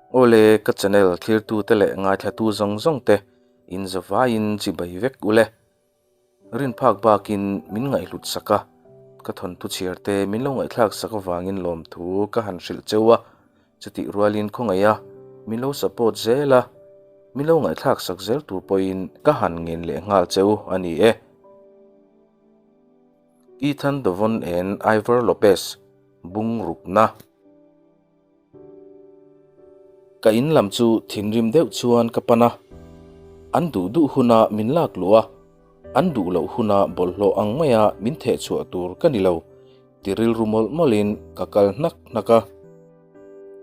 Awle ka channel thlirtute leh ngaithlatu zawng zawng te in zavaiin chibai vek ule. Rin phak bakin min ngaihhlut sak a, ka thawnthu chhiar te min lo ngaihthlak sak avangin lawmthu ka han hrilh cheu a, chutih rualin khawngaih a, min lo support zel a, min lo ngaihthlak sak zel tur pawhin ka han ngen leh nghal cheu a ni e. Ethan Dovon and Ivor Lopez bung rukna. Ka in lam chu thinrim deuh chuan ka pan a, an duh duh huna min lak luh a, an duh loh huna bawlhhlawh ang maia min theh chhuah tur ka ni lo ti rilru mawlh mawlhin ka kal hnak hnak a.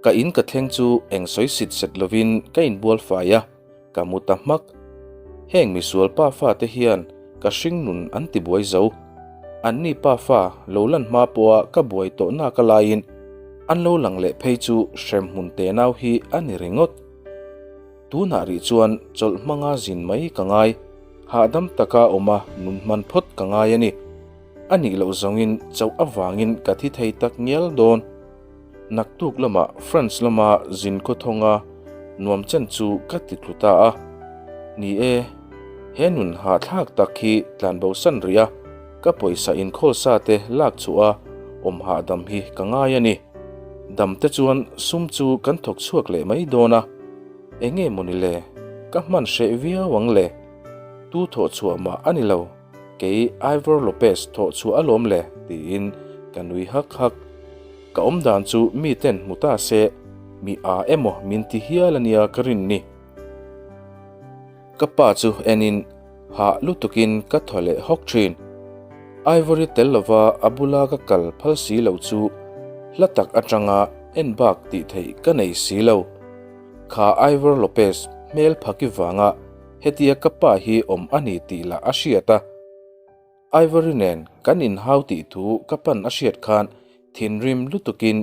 Ka in ka thleng chu eng sawi sit set lovin ka inbual fai a, ka mu ta hmak. Heng misual pa fate hian ka hring nun an ti buai zo. Anni pa fa lo lan hma pawha ka buai tawh naka laiin an lo lang leh phei chu hrem hmun tenau hi a ni ringawt. Tunah rih chuan chawlh hmanga zin mai ka ngai, hahdam taka awma nun hman phawt ka ngai a ni. A nih loh zawngin chauh avangin ka thi thei tak ngial dawn. Naktuk lamah France lama zin khawthawnga nuam chen chu ka ti tlu ta a. Ni e, he nun hahthlak tak hi tlanbo san rih a, ka pawisa inkhawl sa te lak chhuah a awm hahdam hi ka ngai a ni. Dam te chuan sum chu kan thawk chhuak leh mai dawn a, enge mawni le, ka hman hreh viau ang le. Tu thawh chhuah mah a ni lo, kei Ivor Lopez thawh chhuah alawm le tiin ka nui hak hak. Ka awm dan chu mi ten hmu ta se, mi a emaw min ti hial a nia ka rin ni. Ka pa chu enin hah lutukin ka thaw leh hawk thin. Ivory tel lova a bula ka kal phal si lo chu hla tak atanga en bak tih theih ka nei si lo. Kha Ivor Lopez hmel phaki vanga hetia ka pa hi awm a ni tih lah a hriat a. Ivory nen kan inhau tih thu ka pan a hriat khan thinrim lutukin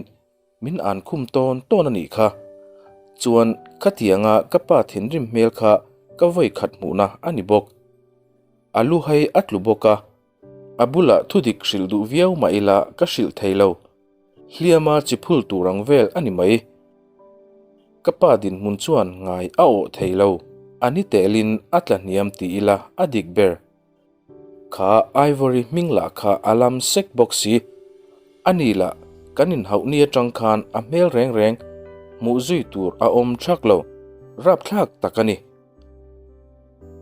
min an khum tawn tawn a nih kha. Chuan khatianga ka pa thinrim hmel kha ka vawi khat hmuhna a ni bawk. A lu hai a tlu bawk a, a bulah thudik hrilh duh viau mah ila ka hrilh thei lo. Hliama chi phul tur ang vel a ni mai. Ka pa dinhmun chuan ngai a awh thei lo. A ni telin a tla hniam ti ila a dik ber. Kha Ivory hming lah kha a lam sek bawk si. A ni lah kan inhauh ni atang khan a hmel reng reng hmuh zui tur a awm thak lo, rapthlak tak a ni.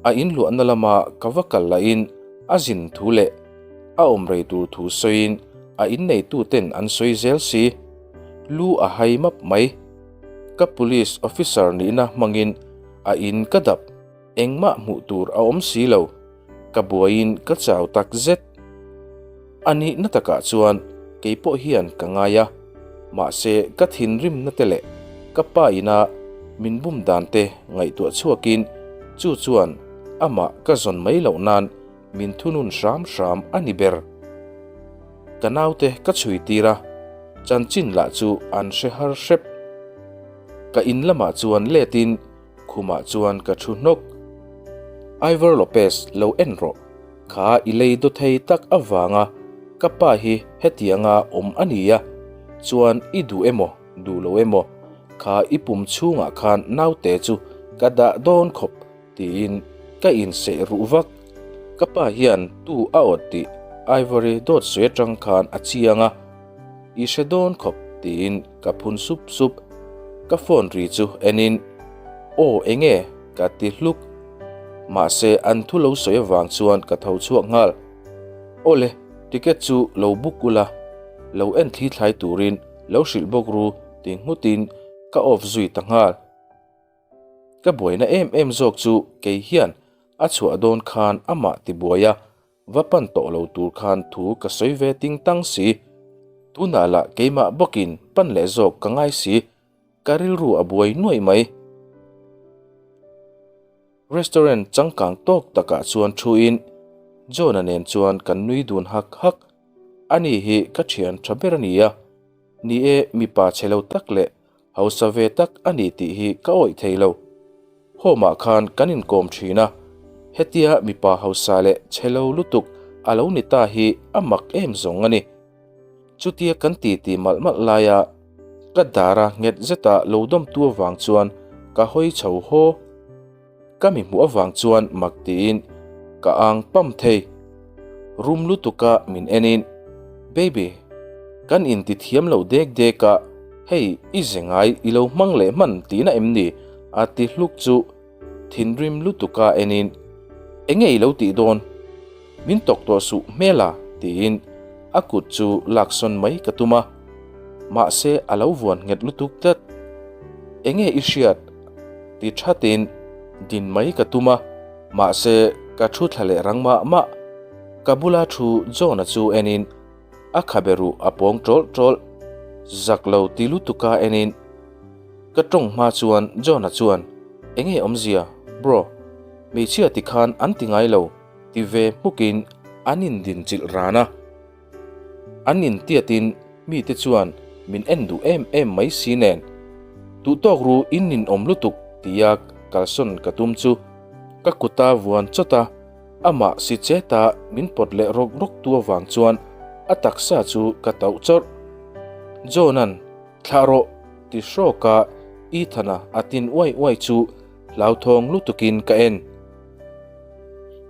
A inluahna lama ka va kal lahin a zin thu leh a awm rei tur thu sawiin a inneituten an sawi zel si. Lu a hai map mai. Ka police officer nihna hmangin a in ka dap. Engmah hmuh tur a awm si lo, ka buaiin ka chau tak zet. A nihna takah chuan kei pawh hian ka ngai a, mahse ka thinrimna te leh ka pa ina min bum dan te ngaihtuah chhuakin chu chuan amah ka zawn mai loh nan min thunun hram hram a ni ber. Ka naute ka chhui tir a, chanchin lah chu an hre har hrep. Ka in lamah chuan letin Khumah chuan ka thu hnawk. Ivor Lopez lo en rawh, kha i lei daw thei tak avanga ka pa hi hetianga awm a nia, chuan i duh emaw duh lo emaw kha i pum chhungah khan naute chu ka dah dawn khawp tiin ka inseh ruh vak. Ka pa hian tu a awt tih Ivory dawt sawi atang khan a chiang a, i hre dawn khawp tiin ka phun sup sup. Ka phone ri chu enin, Aw enge? ka ti hluk. Mahse an thu lo sawi avang chuan ka tho chhuak nghal. Awle, ticket chu lo book ula, lo en thli thlai turin lo hrilh bawk ru ti nghutin ka off zui ta nghal. Ka buaina em em zawk chu kei hian a chhuah dawn khan amah ti buai a, Va pan tawh lo tur khan thu ka sawi ve ting tang si. Tunah lah keimah bawkin pan leh zawk ka ngai si. Ka rilru a buai nuaih mai. Restaurant changkang tawk takah chuan thuin John-a nen chuan kan nui dun hak hak. Ani hi ka thian tha ber a ni a. Ni e, mipa chhe lo tak leh Hausa ve tak a ni tih hi ka awih thei lo. Home ah khan kan inkawm thin a, hetia mipa hausa leh chhe lo lutuk a lo ni ta hi a mak em zawng a ni. Chutia kan ti ti malh malh laia. Ka dara nghet zeta lo dawmtu avang chuan ka hawi chho haw. Ka mi hmuh avang chuan mak tiin ka ang pam thei. Rum lutuka min enin, Baby, kan inti thiam lo dek dek a, hei i ze ngai i lo hmang leh hman tihna em ni? a ti hluk chu thinrim lutuka enin, Enge i lo tih dawn? Min tawk tawh suh hmel a? tiin a kut chu laksawn mai ka tum a, mahse a lo vuan nghet lutuk tlat. Enge i hriat? Ti thatin din mai ka tum a, mahse ka thu thla leh rang mah mah. Ka bula thu John-a chu enin a khabe ruh a pawng tawlh tawlh. Zak lo ti lutuka enin ka tawng hma chuan John-a chuan, Enge awmzia, bro? Hmeichhia ti khan an ti ngai lo, ti ve hmukin an indin chilh ran a. An intiatin mite chuan min en duh em em mai si nen, Duhtawk ru in ninawm lutuk tia kalsawn ka tum chu ka kuta vuan chawt a, amah si cheta min pawt leh rawk rawk tu avang chuan a taksa chu ka tauh chawrh. John-a'n Thlah rawh ti hrawka Ethan-a a tin uai uai chu hlauthawng lutukin ka en.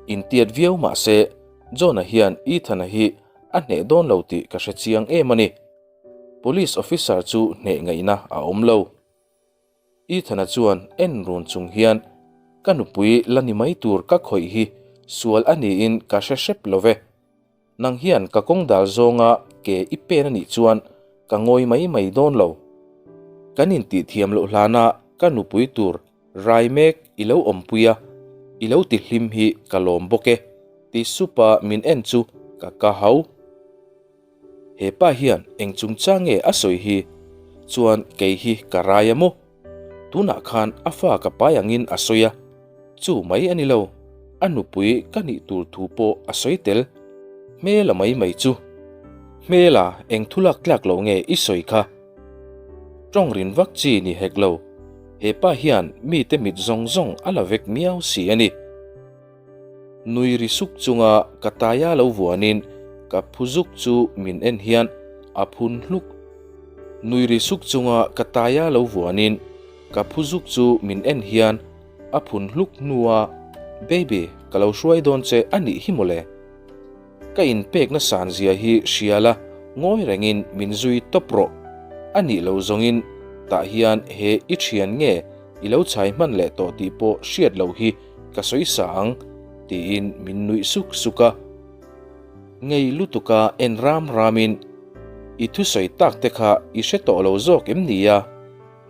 Intiat viau mahse John-a hian Ethan-a hi a hneh dawn lo tih ka hre chiang em a ni. Police officer chu hneh ngaihna a awm lo. Ethan-a chuan en run chung hian, Ka nupui la ni mai tur ka khawih hi sual a niin ka hre hrep lo ve. Nang hian ka kawng dal zawnga ke i pen a nih chuan ka ngawi mai mai dawn lo. Kan intihthiam loh hlana ka nupui tur Rai mek i lo awmpui a, i lo ti hlim hi ka lawm bawk e, ti supa min en chu ka ka hau. He pa hian eng chungchang nge a sawi hi? Chuan kei hi ka rai a maw? Tunah khan a fa ka pai angin a sawi a, chu mai a ni lo, a nupui ka nih tur thu pawh a sawi tel. Hmela mai mai chu. Hmela eng thu lak tlak lo nge i sawi kha? Tawng rin vak chi ni hek lo, he pa hian mite mit zawng zawng a la vek miau si a ni. Nui ri suk chunga ka taia lo vuanin ka phu zuk chu min en hian a phun hluk. Nui ri suk chunga ka taia lo vuanin ka phu zuk chu min en hian a phun hluk hnua, Baby, ka lo hruai dawn che a nih hi mawle. Ka inpekna san zia hi hria la, ngawi rengin min zui tawp rawh. A nih lo zawngin tah hian he i thian nge i lo chhai hman leh tawh tih pawh hriat loh hi ka sawi sa ang, tiin min nuih suk suk a. Ngei lutuka en ram ramin, I thusawi tak te kha i hre tawh lo zawk em ni a?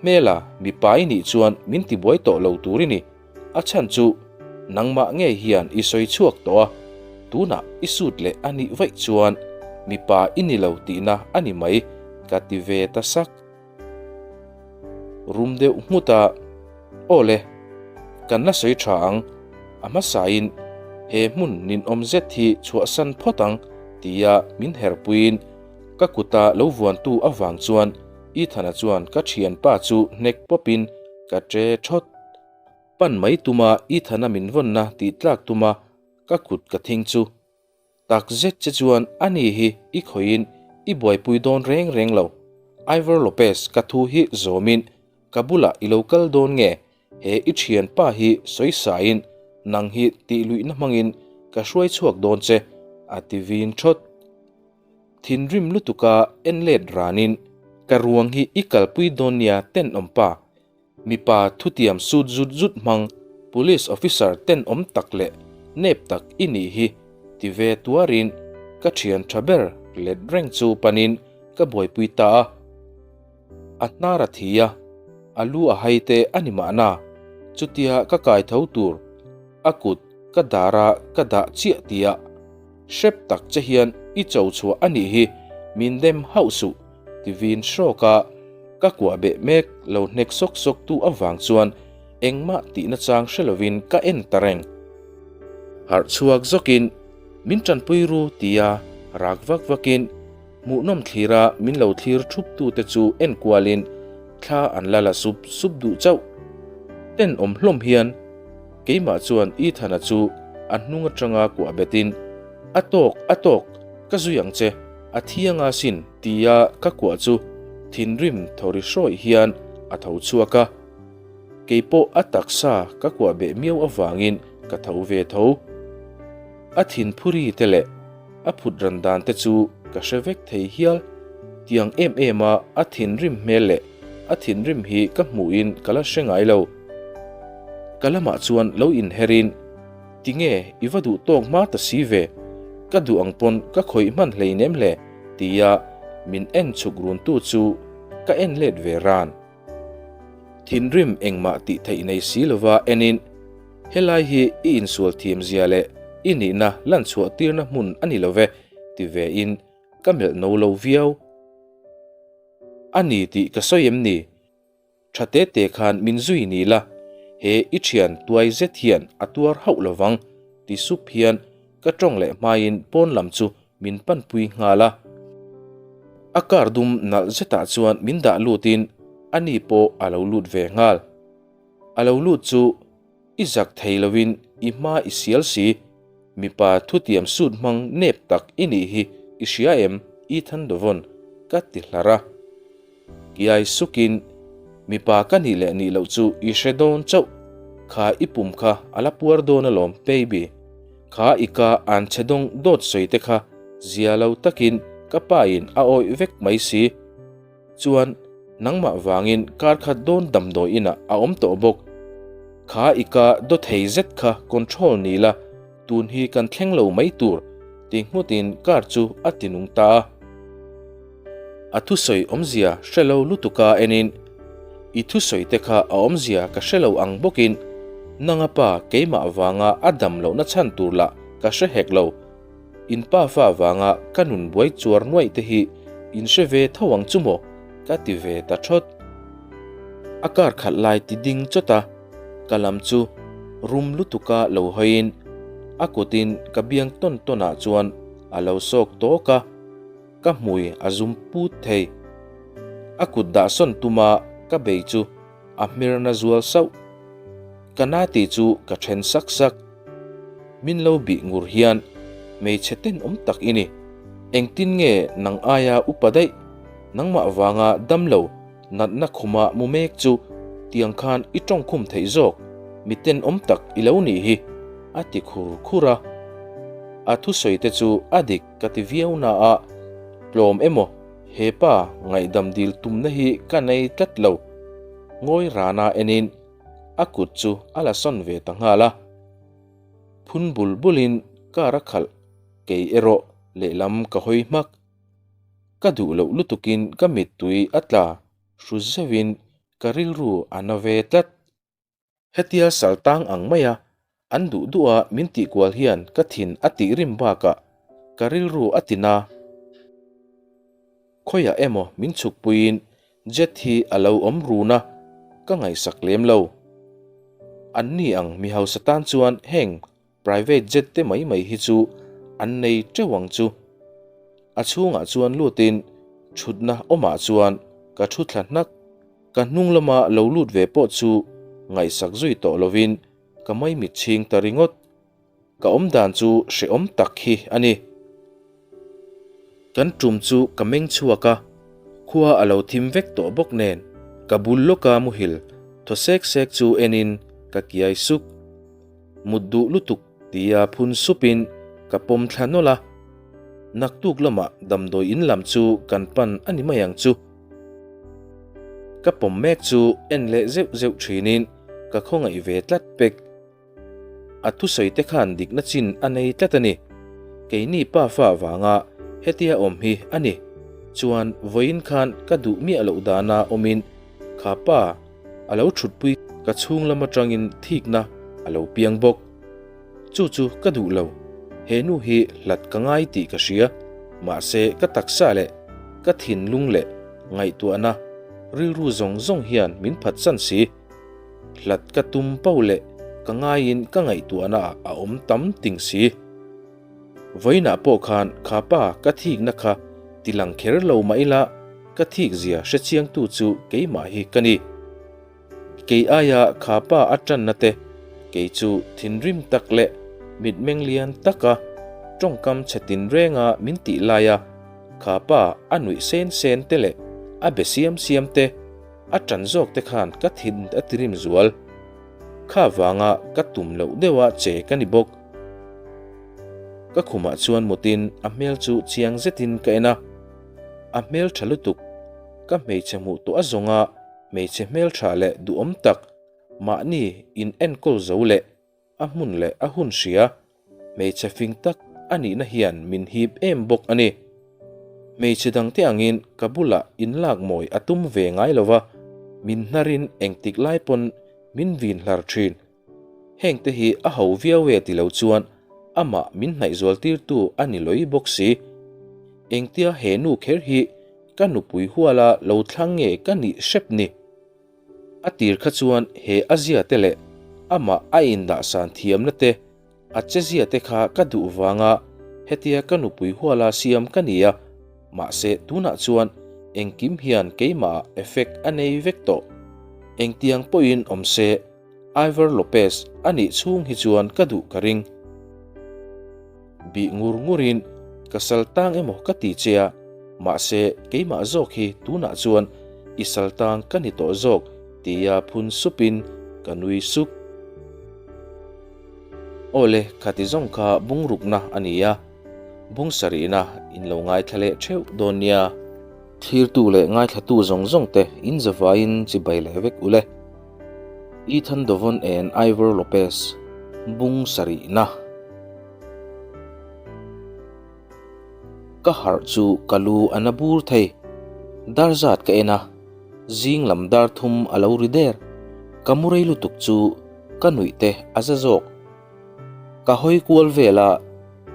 Hmela, mipa i nih chuan min tibuai tawh lo tur i ni. A chhan chu nangmah ngei hian i sawi chhuak tawh a, tunah i sut leh a nih vaih chuan mipa i ni lo tihna a ni mai ka ti ve ta sak. Rum deuh nghut a, Aw le, kan la sawi tha ang, a hmasain he hmun ninawm zet hi chhuahsan phawt ang tia min herpuiin ka kuta lo vuantu avang chuan Ethana chuan ka thianpa chu hnek pawpin ka che thawt. Pan mai tuma Ethana min vawnna tih tlak tuma ka kut ka thing chu. Tak zet che chuan ani hi i khawihin i buaipui dawn reng reng lo. Ivor Lopez ka thu hi zawmin ka bulah i lo kal dawn nge he i thianpa hi sawisain nang hi tihluihna hmangin ka hruai chhuak dawn che a ti vin thawt. Thinrim lutuka en let ranin ka ruang hi i kalpui dawn nia tenawm pa. Mipa thutiam sut zut zut hmang Police officer tenawm tak leh nep tak i nih hi ti ve tuarin ka thian tha ber let reng chu panin ka buaipui ta a. A hnar a thi a, a lu a hai te a ni mahna, chutia ka kai tho tur a kut ka dara ka dah chiah tia hrep tak che hian i cho chhuah a nih hi min dem hauh suh ti vin hrawk a. Ka kuah beh mek lo hnek sawk sawk tu avang chuan engmah tihna chang hre lovin ka en ta reng. Harh chhuak zawkin min tanpui ru tia rak vak vakin hmuhnawm thlira min lo thlir thup tute chu en kualin thla an la la sup sup duh chauh. Tenawm hlawm hian keimah chuan Ethana chu a hnung atanga kuah betin A tawk, a tawk, ka zui ang che, a thiang a sin. Tia ka kuah chu. Thinrim thaw ri hrawih hian a tho chhuak a, kei pawh a taksa ka kuah beh miau avangin ka tho ve tho. A thinphuri te leh a phut ran dan te chu ka hre vek thei hial. Tiang em em a a thinrim hmel leh a thinrim hi ka hmuhin ka la hre ngai lo. Ka lamah chuan lo inherin, Tinge i va duh tawk hma ta si ve, ka duh ang pawn ka khawih hman hleinem hle tia min en chhuk runtu chu ka en let ve ran. Thinrim engmah tih theih nei si lova enin, Helai hi i insual thiam zia leh i nihna lan chhuah tirna hmun a ni lo ve ti vein ka melh no lo viau. A ni tih ka sawi em ni? Tha te te khan min zui ni la, he i thian tuai zet hian a tuar hauh lovang ti sup hian ka tawng leh hmain pawn lam chu min panpui nghal a. A car dum nalh zetah chuan min dah lutin ani pawh a lo lut ve nghal. A lo lut chu i zak thei lovin i hma i sial si, mipa thutiam sut hmang nep tak i nih hi i hria em Ethan Dovon? ka ti hlar a. Kiai sukin, Mipa ka nih leh nih loh chu i hre dawn chauh, kha i pum kha a la puar dawn alawm baby. Kha i ka an chhe dawng dawt sawi te kha zia lo takin ka pa in a awih vek mai si. Chuan nangmah vangin kar khat dawn damdawi inah a awm tawh bawk. Kha i ka daw thei zet kha control ni la Tun hi kan thleng lo mai tur ti nghutin car chu a ti nung ta a. A thusawi awmzia hre lo lutuka enin, I thusawi te kha a awmzia ka hre lo ang bawkin nanga pa keimah vanga a dam lohna chhan tur lah ka hre hek lo. In pa fa vanga ka nun buai chuar nuaih te hi in hre ve tho ang chu maw? ka ti ve ta thawt. A car khalh lai ti ding chawt a. Ka lam chu rum lutuka lo hawiin a kutin ka biang tawn tawnah chuan a lo sawk tawk a, ka hmui a zum put thei. A kut dahsawn tuma ka bei chu a hmerna zual sauh. Ka na tih chu ka then sak sak. Min lo bih ngur hian hmeichhe tenawm tak i ni. Engtin nge nang aia upa daih? Nangmah vanga damlo Natna khuma mu mek chu tiang khan i tawngkhum theih zawk, mi tenawm tak i lo nih hi, a ti khur khur a. A thusawi te chu a dik ka ti viau na a, tlawm emaw he pa ngaihdam dil tumna hi ka nei tlat lo. Ngawi rana enin a kut chu a la sawn ve ta nghal a. Phun bul bulin car a khalh, kei erawh lehlam ka hawi hmak. Ka duh loh lutukin ka mittui a tla hru zeuhin ka rilru a na ve tlat. Hetia sal tang ang maia an duh duha min tihkual hian ka thin a tih rim bakah ka rilru a ti na. Khawiah emaw min chhukpuiin jet hi a lo awm run a, ka ngaihsak lem lo. Anni ang mi hausa tan chuan heng Private jet te mai mai hi chu an nei teuh ang chu. A chhungah chuan lutin thutna awmah chuan ka thu thla hnak. Ka hnung lama lo lut ve pawh chu ngaihsak zui tawh lovin ka maimit chhing ta ringawt. Ka awmdan chu hrehawm tak hi a ni. Kan tum chu ka meng chhuak a, khua a lo thim vek tawh bawk nen ka bul lawka muhil thaw sek sek chu enin ka kiai suk. Mut duh lutuk tia phun supin ka pawm thla nawlh a, naktuk lamah damdawi in lam chu kan pan a ni mai ang chu. Ka pawm mek chu en leh zeuh zeuh thinin ka khawngaih ve tlat pek. A thusawi te khan dikna chin a nei tlat a ni. Keini pa fa vanga hetia awm hi a ni. Chuan vawiin khan ka duh miah loh dana awmin kha pa A lo thutpui ka chhung lam atangin thikna a lo piang bawk. Chu chu ka duh lo, he nu hi hlat ka ngai tih ka hria, mahse ka taksa leh ka thinlung leh ngaihtuahna rilru zawng zawng hian min phatsan si. Hlat ka tum pauh leh ka ngaiin ka ngaihtuahna ah a awm tam ting si. Vawiinah pawh khan kha pa ka thikna kha ti lang kher lo mah ila ka thik zia hre chiangtu chu keimah hi ka ni. Kei aia kha pa a tanna te kei chu thinrim tak leh mitmeng lian taka tawngkam chhe tin renga min tih laia kha pa a nuih sen sen te leh. a be siam siam te, a ṭan zawk te khan ka thin a tirim zual. Kha vanga ka tum loh deuha che ka ni bawk. Ka khumah chuan mutin a hmel chu chiang zetin ka en a, a hmel ṭha lutuk, ka hmeichhe hmuh tawh a zawnga hmeichhe hmel ṭha leh duhawm tak mahni in enkawl zo leh a hmun leh a hun hria, hmeichhe fing tak a nihna hian min hip em bawk a ni. Hmeichhe dangte angin ka bulah inlak mawi a tum ve ngai lo va, min hnarin engtik lai pawn min vin hlar thin. Hengte hi a ho viau e ti lo chuan amah min hnaihzual tirtu a ni lawih bawk si. Engtia he nu kher hi ka nupui huala lo thlang nge ka nih hrep ni? A tir kha chuan he a zia te leh amah a indahsan thiamna te, a che zia te kha ka duh vanga hetia ka nupui huala siam ka ni a, mahse tunah chuan engkim hian keimahah effect a nei vek tawh. Engtiang pawhin awm se Ivor Lopez a nih chhung hi chuan ka duh ka ring. Bih ngur ngurin ka sal tang emaw ka ti che a, mahse keimah zawk hi tunah chuan i sal tang ka ni tawh zawk tia phun supin ka nui sup. Awle khati zawng kha bungrukna a ni a, bung sarihna in lo ngaithla leh theuh dawn nia. Thirtu leh ngaithlatu zawng zawng te in zavaiin chibai leh vek ule. Ethan Dovon and Ivor Lopez, bung sarihna. Ka harh chu ka lu a na bur thei. Dar zat ka en a, zing lam dar thum a lo ri der. Ka mu rei lutuk chu ka nuih te a za zawk. Ka hawi kual vel a,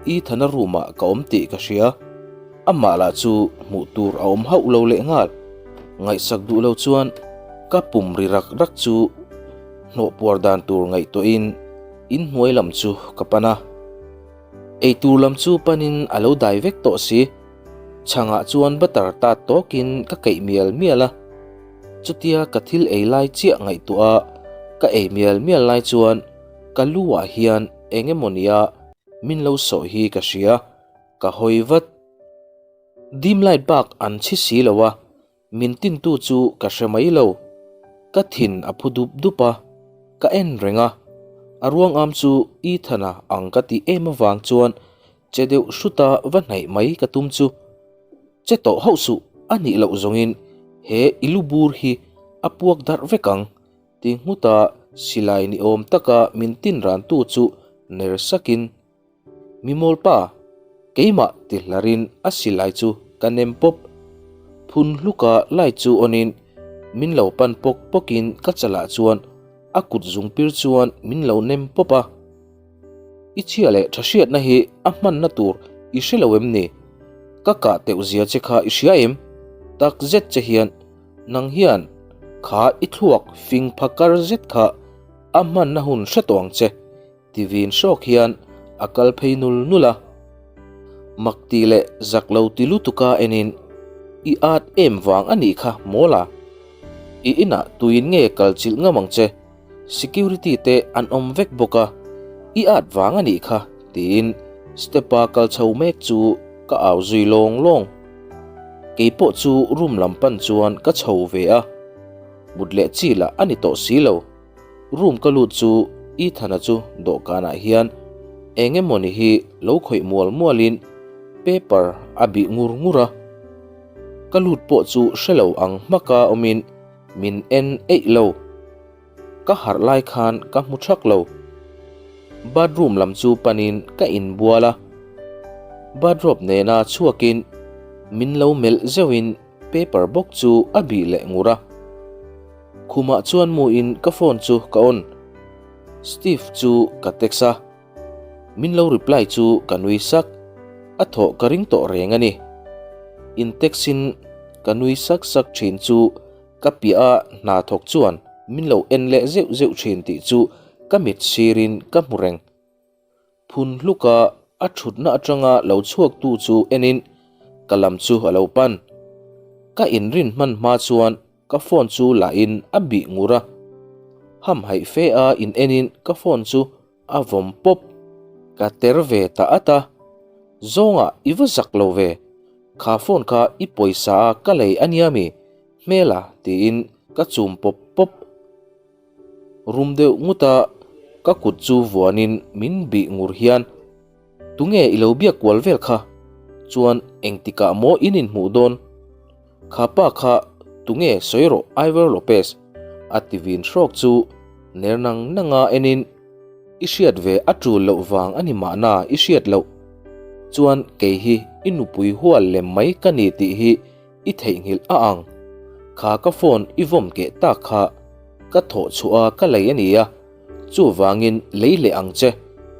Ethan-a room ah ka awm tih ka hria. Amah lah chu hmuh tur a awm hauh lo leh nghal. Ngaihsak duh lo chuan ka pum ri rak rak chu hnawh puar dan tur ngaihtuahin inhnuai lam chu ka pan a. Eitur lam chu panin a lo dai vek tawh si. Chhangah chuan butter tat tawkin ka keih mial mial a. Chutia ka thil ei lai chiah ngaihtuah a ka ei mial mial lai chuan ka lu ah hian eng emaw nia min lo sawh hi ka hria, ka hawi vat. Dim light bak an chhi si lo a, min tintu chu ka hre mai lo. Ka thin a phu dup dup a, ka en reng a. A ruang am chu Ethan-a ang ka tih em avang chuan che deuh hruta va hnaih mai ka tum chu. Che tawh hauh suh a nih loh zawngin he i lu bur hi a puak darh vek ang. Ti nghuta silai ni awm taka min tin rantu chu ner sakin, Mi mawlpa, keimah ti hlarin a silai chu ka nem pawp. Phun hluka lai chu awnin min lo pan pawk pawkin ka chalah chuan a kut zungpir chuan min lo nem pawp a. I chhia leh tha hriatna hi a hmanna tur i hre lo em ni? Ka kah teuh zia che kha i hria em? Tak zet che hian Nang hian kha i thluak fing phakar zet kha a hmanna hun hre tawh ang che, ti vin hrawk hian a kal phei nul nul a. Mak ti leh zak lo ti lutuka enin, I at em vang a nih kha mawl a. I inah tuin nge kal chilh ngam ang che, Security te an awm vek bawk a, i at vang a nih kha, tiin step-a kal chho mek chu ka au zui lawng lawng. Kei pawh chu room lam pan chuan ka chho ve a, mut leh chi lah a ni tawh si lo. Room ka lut chu Ethan-a chu dawhkanah hian eng emawni hi lo khawih mual mualin paper a bih ngur ngur a. Ka lut pawh chu hre lo ang hmaka awmin Min en eih lo. Ka harh lai khan ka hmu thak lo. Bathroom lam chu panin ka inbual a. Bathrobe nena chhuakin min lo melh zeuhin paper bawk chu a bih leh ngur a. Khumah chuan muin ka phone chu ka on. Steve chu ka text a. Min lo reply chu ka nui sak, a thawh ka ring tawh reng a ni. In text in ka nui sak sak thin chu ka piah a hna thawk chuan min lo en leh zeuh zeuh thin tih chu ka mit sir in ka hmu reng. Phun hluk a a thutna atanga lo chhuak tu chu en in ka lam chu a lo pan. Ka inrin hman hma chuan Ka phone chu lah in a bih ngur a, hamhaih fe a in en in ka phone chu a vawm pawp. Ka ter ve ta at a, Zawngah i va zak lo ve, kha phone kha i pawisa a ka lei a nia mi? Hmela tiin ka chum pawp pawp. Rum deuh ngut a, ka kut chu vuanin min bih ngur hian, Tunge i lo biak kual vel kha? Chuan engtikah maw in inhmuh dawn? Kha pa kha tunge sawi rawh Ivor Lopez? A ti vin hrawk chu ner nang nang a enin, I hriat ve a tul loh vang a ni mahna i hriat loh chuan kei hi i nupui hual lem mai ka ni tih hi I theihnghilh a ang. Kha ka phone i vawm keh tak kha ka thawh chhuah a ka lei a nia, chuvangin lei leh ang che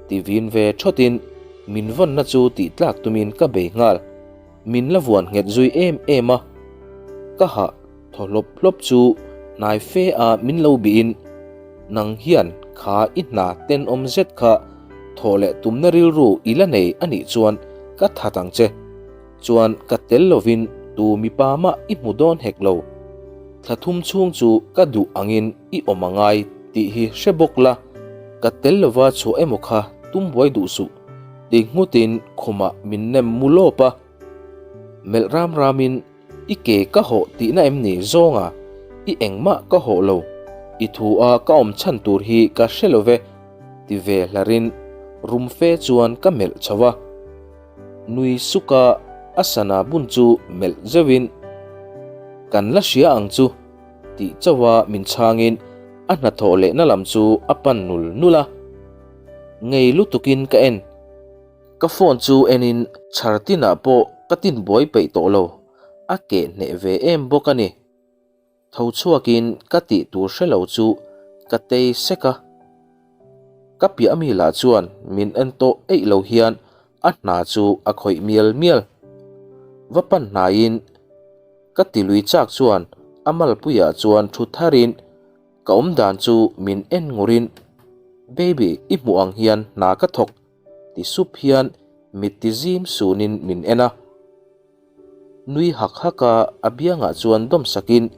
ti vin ve thawtin min vawnna chu tih tlak tumin ka bei nghal. Min la vuan nghet zui em em a, ka hah thaw hlawp hlawp chu hnai fe a min lo bihin nang hian kha i hna tenawm zet kha thawh leh tumna rilru i la nei a nih chuan ka that ang che. Chuan ka tel lovin tu mipa mah i hmu dawn hek lo. Thla thum chhung chu ka duh angin i awm a ngai tih hi hre bawk la, ka tel lova chhuah emaw kha tum buai duh suh ti nghutin khumah min nem mu lawp a. Melh ram ramin i ke ka hawh tihna em ni zawnga i engmah ka hawh lo, i thu a ka awm chhan tur hi ka hre lo ve ti ve hlarin rum fe chuan ka melh chho a. Nui suka a sana bun chu melh zeuhin, Kan la hria ang chu, tih chauha min chhangin a hnathawh lehna lam chu a pan nul nul a. Ngei lutukin ka en. Ka phone chu enin chhar tinah pawh ka tin buai peih tawh lo, a keh hneh ve em bawk a ni. Tho chhuakin ka tih tur hre lo chu ka tei sek a. Ka piah mi lah chuan min en tawh eih lo hian a hna chu a khawih mial mial. Va pan hnaiin ka ti lui chak chuan a malpuiah chuan thu tharin ka awm dan chu min en ngurin, Baby i hmuh ang hian hna ka thawk ti sup hian mit ti zim sunin min en a. Nui hak hak a, a biangah chuan dawm sakin,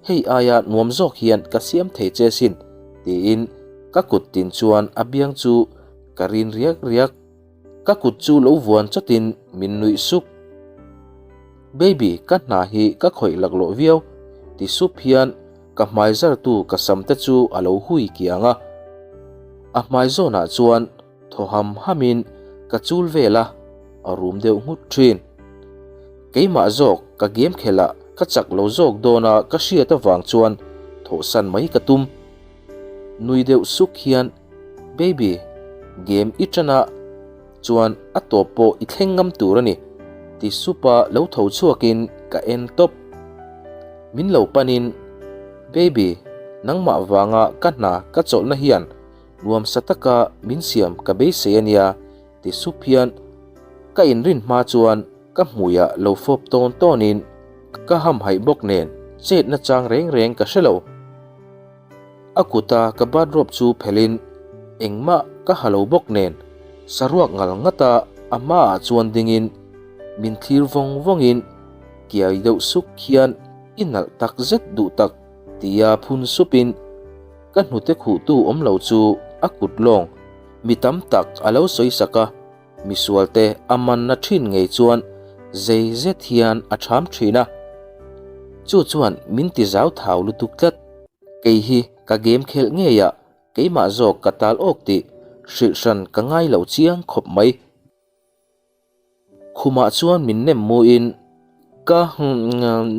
Hei aia nuam zawk hian ka siam thei che sin, tiin ka kut tin chuan a biang chu ka rin riak riak. Ka kut chu lo vuan chawtin min nuih sup. Baby, ka hna hi ka khawih laklawh viau, ti sup hian ka hmai zartu ka sam te chu a lo hui kiang a. A hmai zawnah chuan Thaw ham hamin ka chul vel a, a rum deuh nghut thin. Keimah zawk ka game khelh a ka chak lo zawk dawn a ka hriat avang chuan thawhsan mai ka tum. Nui deuh suk hian, Baby, game i tan a, chuan a tawp pawh i thleng ngam tur a ni, ti sup a lo tho chhuakin ka en tawp. Min lo panin, Baby, nangmah vanga ka hna ka chawlhna hian Nuamsa taka min siam ka beisei a nia ti sup hian ka inrin hma chuan ka hmuiah lo fawp tawn tawnin ka hamhaih bawk nen chet nachang reng reng ka hre lo. A kuta ka bathrobe chu phelhin engmah ka ha lo bawk nen saruak ngal ngata a hmaah chuan dingin min thlir vawng vawngin kiai deuh suk hian i nalh tak zet duh tak tia phun supin Ka hnute khuhtu awm lo chu a kut lawng mi tam tak a lo sawi sak a, misualte a manna thin ngei chuan zei zet hian a ṭham thin a. Chu chuan min ti zau thau lutuk tlat. Kei hi ka game khelh ngei a, keimah zawk ka tal awk tih hrilh hran ka ngai lo chiang khawp mai. Khumah chuan min nem muin ka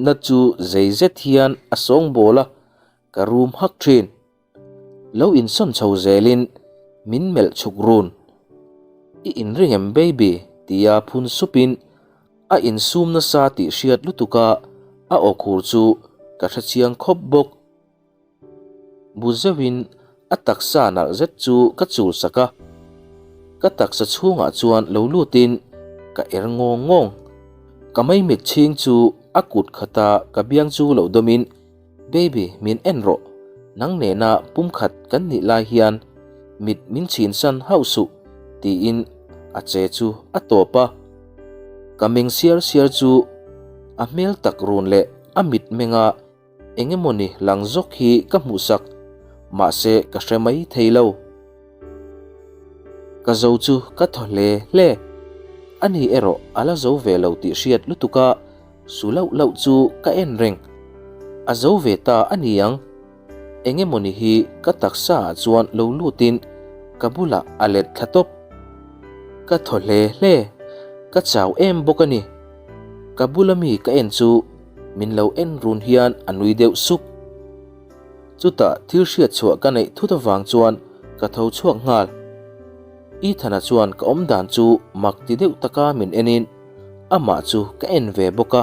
na chu zei zet hian a sawngbawl a, Ka rum hak thin. Lo insawn chho zelin min melh chhuk run. I inring em baby? tia phun supin a insum nasa tih hriat lutuka a aw khur chu ka hrechiang khawp bawk. Bu zeuhin a taksa nalh zet chu ka chul sak a. Ka taksa chhungah chuan lo lutin ka er ngawng ngawng. Ka maimit chhing chu a kut khata ka biang chu lo dawmin Baby, min en rawh. Nang nena pumkhat kan nih lai hian mit min chhinsan hauh suh, tiin a che chu a tawp a. Ka meng siar siar chu a hmel tak run leh a mitmenga eng emawni lang zawk hi ka hmuhsak, mahse ka hre mai thei lo. Ka zo chu ka thaw hle hle. Ani erawh a la zo ve lo tih hriat lutuk a. Su lauh lauh chu ka en reng. A zo ve ta a ni ang. Eng emawni hi ka taksa ah chuan lo lutin ka bulah a let thla tawp. Ka thaw hle hle, ka chau em bawk a ni. Ka bula mi ka en chu min lo en run hian a nui deuh suk. Chutah thil hriat chhuah ka neih thut avang chuan ka tho chhuak nghal. Ethana chuan ka awm dan chu mak ti deuh taka min enin amah chu ka en ve bawk a.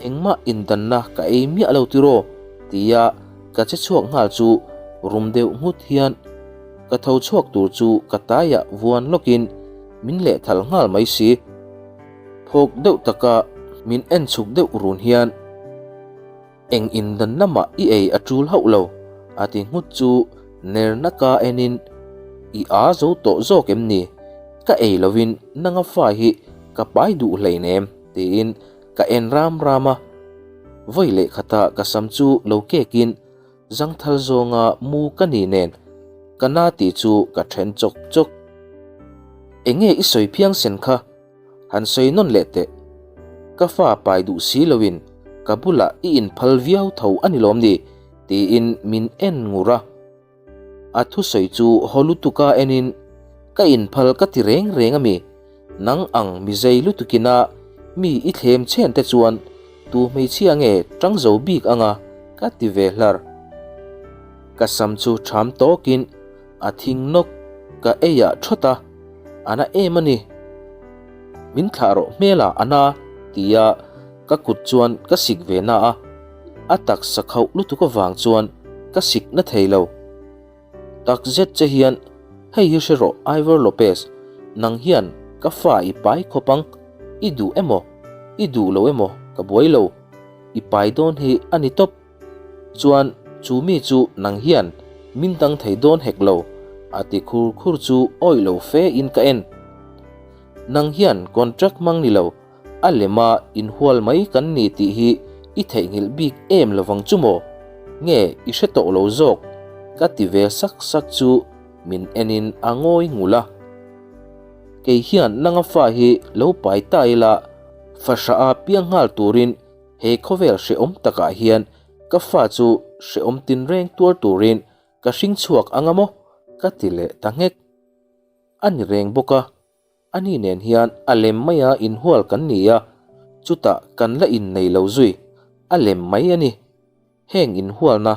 Engmah indanna ka ei miah lo tiraw? tia ka che chhuak nghal chu rum deuh nghut hian ka tho chhuak tur chu ka taiah vuan lawkin min lehthal nghal mai si. Phawk deuh taka min en chhuk deuh run hian Eng indanna mah i ei a tul hauh lo, a ti nghut chu ner naka enin I a zo tawh zawk em ni? Ka ei lovin nanga fa hi ka pai duh hleinem tiin Ka en ram ram a, vawi leh khatah ka sam chu lo kekin zangthal zawnga mu ka ni nen ka na tih chu ka then chawk chawk. Enge i sawi phiang sen kha? Han sawi nawn leh teh. Ka fa pai duh si loin ka bulah i inphal viau tho a ni lawm ni? tiin min en ngur a. A thusawi chu haw lutuka enin, Ka inphal ka ti reng reng a mi, nang ang mizei lutukina mi i thlem chhen te chuan tu hmeichhia nge tang zo bik anga ka ti ve hlar. Ka sam chu ṭham tawkin a thing nawk ka ei ah ṭhawt a, a na em a ni. Min thlah rawh hmel ah a na tia ka kut chuan ka sik ve na a. A taksa khauh lutuk avang chuan ka sik na thei lo. Tak zet che hian, Hei hi hre rawh Ivor Lopez, nang hian ka fa i pai khawp ang, i duh emaw, i duh lo emaw ka buai lo, i pai dawn hi a ni tawp. Chuan chu mi chu nang hian min dang thei dawn hek lo, a ti khur khur chu awih lo fe in ka en. Nang hian contract hmang ni lo, A lema inhual mai kan ni tih hi i theihnghilh bik em lovang chu maw? Nge i hre tawh lo zawk? Ka ti ve sak sak chu min enin a ngawi ngul a. Kei hian nanga fa hi lo pai ta ila fahrah a piang nghal turin he khawvel hrehawm takah hian ka fa chu hrehawm tinreng tuar turin ka hring chhuak anga maw? Ka ti leh ta nghek. A ni reng bawk a. Ani nen hian a lem maia inhual kan ni a, chutah kan la innei lo zui, a lem mai a ni. Heng inhualna,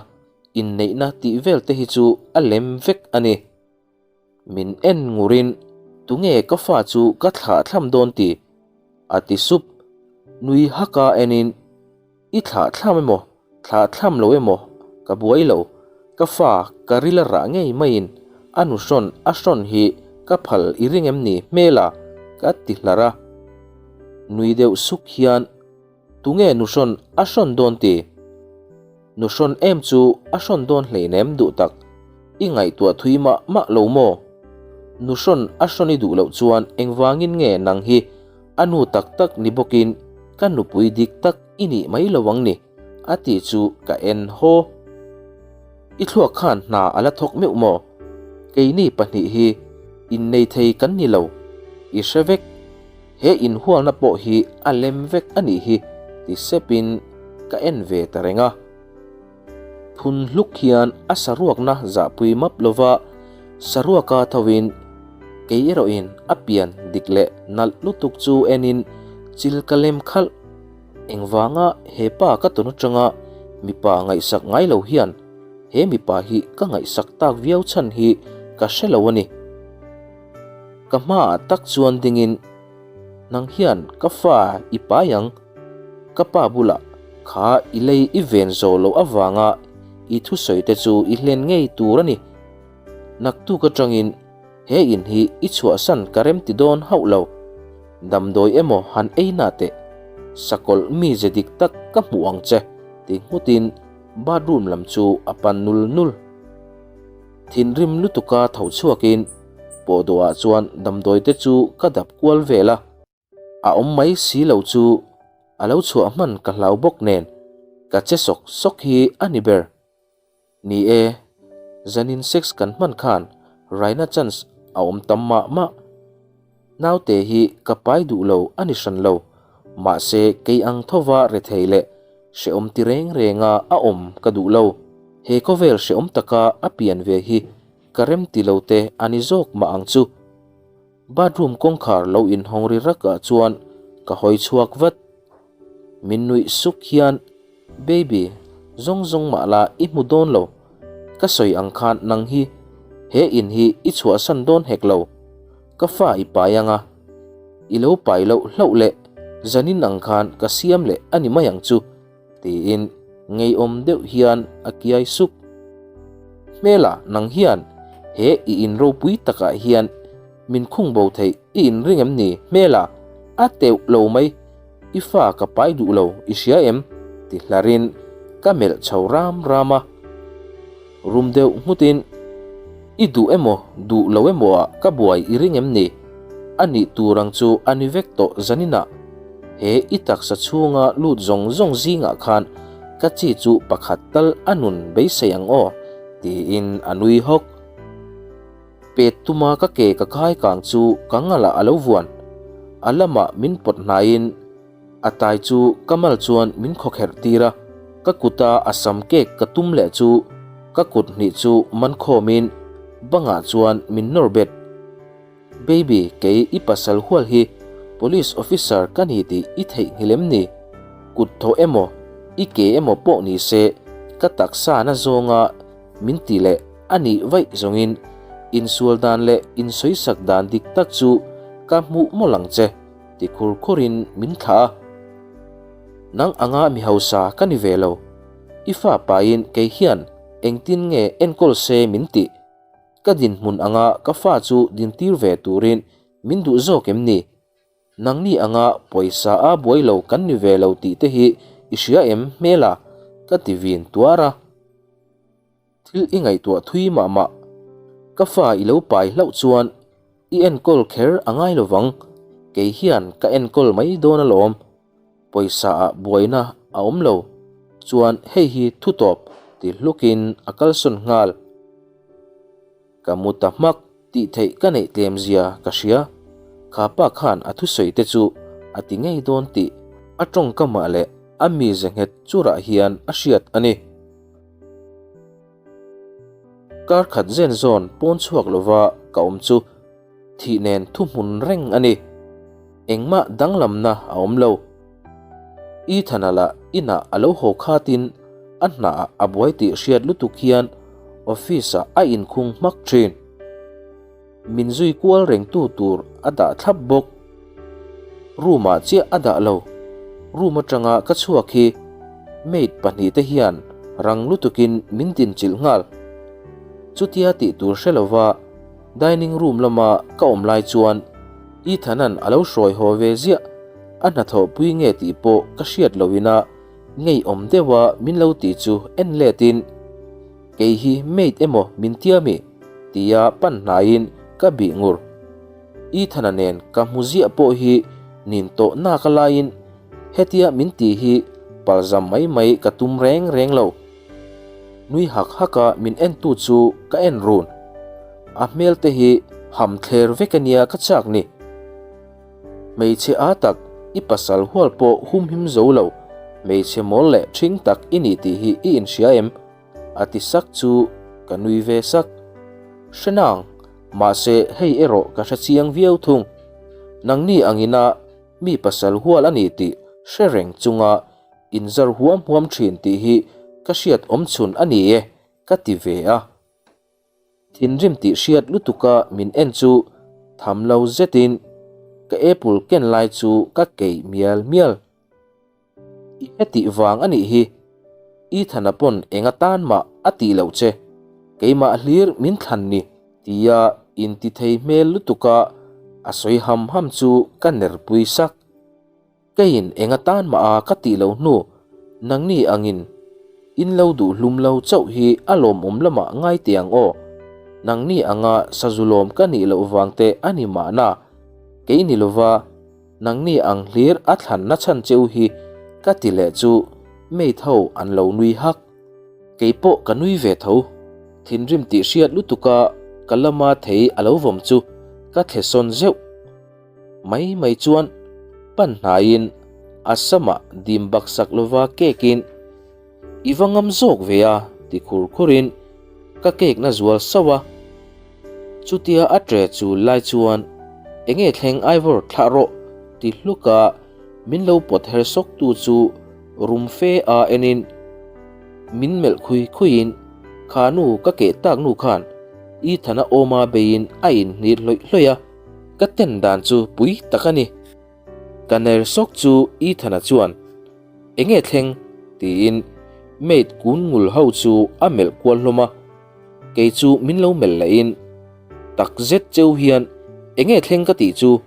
inneihna tih vel te hi chu a lem vek a ni. Min en ngurin, Tunge ka fa chu ka thlah thlam dawn ti? a ti sup. Nui haka enin, I thlah thlam emaw, thlah thlam lo emaw ka buai lo, ka fa ka ril a rah ngei maiin a nu hrawn a hrawn hi ka phal i ring em ni hmel a? ka ti hlar a. Nui deuh suk hian, Tunge nu hrawn a hrawn dawn ti? Nu hrawn em chu a hrawn dawn hleinem duh tak, i ngaihtuah thui mah mah lo maw? Nu hrawn a hrawn i duh loh chuan engvangin nge nang hi A nu tak tak ni bawkin ka nupui dik tak i nih mai lo ang ni, a tih chu ka en haw. I thluak khan hna a la thawk meuh maw? Keini pahnih hi innei thei kan ni lo, i hre vek. He inhualna pawh hi a lem vek a nih hi, ti sepin ka en ve ta reng a. Phun hluk hian a saruakna zahpui map lova saruaka thovin kei erawhin a pian dik leh nalh lutuk chu enin chil ka lem khalh. Engvanga he pa ka tawn atanga mipa ngaihsak ngai lo hian he mipa hi ka ngaihsak tak viau chhan hi ka hre lo a ni. Ka hmaah tak chuan dingin Nang hian ka fa i pai ang. Ka pa bulah kha i lei i ven zawh loh avanga i thusawi te chu i hlen ngei tur a ni. Naktuk atangin he in hi i chhuahsan ka rem ti dawn hauh lo. Damdawi emaw han ei na teh. Sakawlh mi ze dik tak ka hmuh ang che ti nghutin bathroom lam chu a pan nul nul. Thinrim lutuka tho chhuakin pawhdawhah chuan damdawi te chu ka dap kual vel a. A awm mai si lo chu a lo chhuah hman ka hlau bawk nen ka che sawk sawk hi a ni ber. Ni e, zanin sex kan hman khan raina chance a awm tam mah mah. Naute hi ka pai duh lo a ni hran lo, mahse kei ang thova rethei leh. Hrehawm ti reng renga a awm ka duh lo. He khawvel hrehawm taka a pian ve hi ka rem ti lo te a ni zawk mah ang chu. Bathroom kawngkhar lo inhawng ri rak ah chuan ka hawi chhuak vat. Min nuih suk hian, Baby, zawng zawng mah la i hmu dawn lo. Ka sawi ang khan nang hi he in hi i chhuahsan dawn hek lo. Ka fa i pai ang a, i lo pai loh hlauh leh zanin ang khan ka siam leh a ni mai ang chu, tiin ngeiawm deuh hian a kiai suk. Hmela nang hian he i in ropui takah hian min khung bo theih i inring em ni hmela? A teuh lo mai, i fa ka pai duh lo i hria em? ti hlarin ka melh chho ram ram a. Rum deuh nghutin, I duh emaw duh lo emaw ah ka buai i ring em ni? A nih tur ang chu a ni vek tawh zaninah. He i taksa chhunga lut zawng zawng zingah khan ka chi chu pakhat tal a nun beisei ang aw, tiin a nui hawk. Pet tuma ka ke ka khai kang chu ka ngalah a lo vuan. A lamah min pawt hnaiin A tai chu ka mal chuan min khawkherh tir a, ka kuta a sam kek ka tum leh chu ka kut hnih chu man khawmin bangah chuan min nawr bet. Baby, kei i pasal hual hi police officer ka ni tih i theihnghilh em ni? Kut thawh emaw, i ke emaw pawh ni se ka taksa na zawnga min ti leh a nih vaih zawngin insual dan leh insawisak dan dik tak chu ka hmuh mawlh ang che. Ti khur khurin min thlah a, Nang anga mi hausa ka ni ve lo, i fa pain kei hian engtin nge enkawl se min tih? Ka dinhmun anga ka fa chu dintir ve turin min duh zawk em ni? Nangni anga pawisa a buai lo kan ni ve lo tih te hi i hria em hmela? Ka ti vin tuar a. Thil i ngaihtuah thui mah mah. Ka fa i lo pai hlauh chuan i enkawl kher a ngai lo vang, kei hian ka enkawl mai dawn alawm. Pawisa ah buaina a awm lo chuan hei hi thu tawp ti hlukin a kalsawn nghal. Ka mu ta hmak tih theih ka neih tlem zia ka hria. Kha pa khan a thusawi te chu a ti ngei dawn tih a tawngkamah leh a mize nghet churah hian a hriat a ni. Kar khat zen zawn pawn chhuak lova ka awm chu thih nen thuhmun reng a ni. Engmah danglamna a awm lo. Ethana lah inah a lo haw khatin a hnah a buai tih hriat lutuk hian office ah a inkhung hmak thin. Min zui kual rengtu tur a dah thlap bawk. Room ah chiah a dah lo. Room atanga ka chhuak hi maid pahnihte hian rang lutukin min tinchilh nghal. Chutia tih tur hre lova dining room lama ka awm lai chuan Ethan-a'n a lo hruai haw ve ziah. A hnathawhpui nge tih pawh ka hriat loin a ngeiawm deuha min lo tih chu en letin, Kei hi maid emaw min tia mi? tia pan hnaiin ka bih ngur. Ethana nen ka hmu ziah pawh hi nin tawh nak a laiin hetia min ti hi palzam mai mai ka tum reng reng lo. Nui hak hak a min entu chu ka en run. A hmel te hi ham thler vek ania ka chak ni. Hmeichhe a tak i pasal hual pawh humhim zo lo, hmeichhe mawl leh ṭhing tak i ni tih hi i inhria em? A ti sak chu ka nui ve sak. Hre nang, mahse hei erawh ka hre chiang viau thung. Nangni angina mi pasal hual a ni tih hre reng chunga inzar huam huam thin tih hi ka hriat awm chhun a ni e, ka ti ve a. Thinrim tih hriat lutuka min en chu tham lo zetin ka apple ken lai chu ka keih mial mial. I hetih vang a nih hi, Ethana pawn eng atan mah a tih loh che, keimah hlir min thlan ni tia intithei hmel lutuka a sawi ham ham chu ka nerpui sak. Keiin eng atan mah a ka tih loh hnu, nangni angin in lo duh hlum lo chauh hi a lawmawm lamah ngai teh ang aw, nangni anga sazulawm ka nih loh vang te a ni mahna, kei ni lova, Nangni ang hlir a thlanna chhan cheu hi ka ti leh chu maid ho an lo nui hak. Kei pawh ka nui ve tho. Thinrim tih hriat lutuka ka lama thei a lo vawm chu ka thle sawn zeuh. Mai mai chuan pan hnaiin A samah dim baksak lova kekin, I va ngam zawk ve a, ti khur khurin ka kekna zual sauh a. Chutia a tre chul lai chuan, Enge thleng Ivor thlah rawh, ti hluka min lo pawt her sawktu chu rum fe a enin min melh khui khuiin, Kha nu ka keh tak nu khan Ethan-a awma beiin a inhnit hlawih hlawih a, ka ten dan chu pui tak a ni. Ka ner sawk chu Ethan-a chuan, Enge thleng? tiin maid kun ngul ho chu a melh kual hlawm a, kei chu min lo melh lehin, Tak zet cheu hian enge thleng ka tih chu?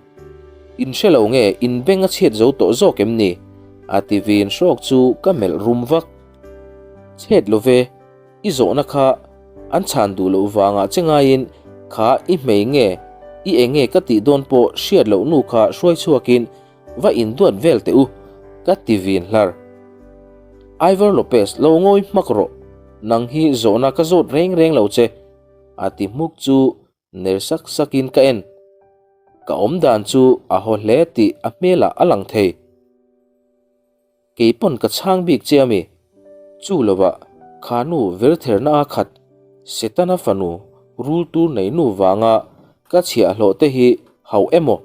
In hre lo nge in beng a chhiat zo tawh zawk em ni? a ti vin hrawk chu ka melh rum vak. Chhet lo ve, I zawhna kha an chhan duh loh vangah che ngaiin kha i hmei nge i enge ka tih dawn pawh hriat loh nu kha hruai chhuakin va induat vel teh u ka ti vin hlar. Ivor Lopez lo ngawi hmak rawh, nang hi zawhna ka zawt reng reng lo che a ti hmuk chu ner sak sakin ka en. Ka awmdan chu a haw hle tih a hmelah a lang thei. Kei pawn ka chhang bik che ami? Chu lovah kha nu vertherna a khat Setana fanu rul tur nei nu vanga ka chhiahhlawh te hi hauh emaw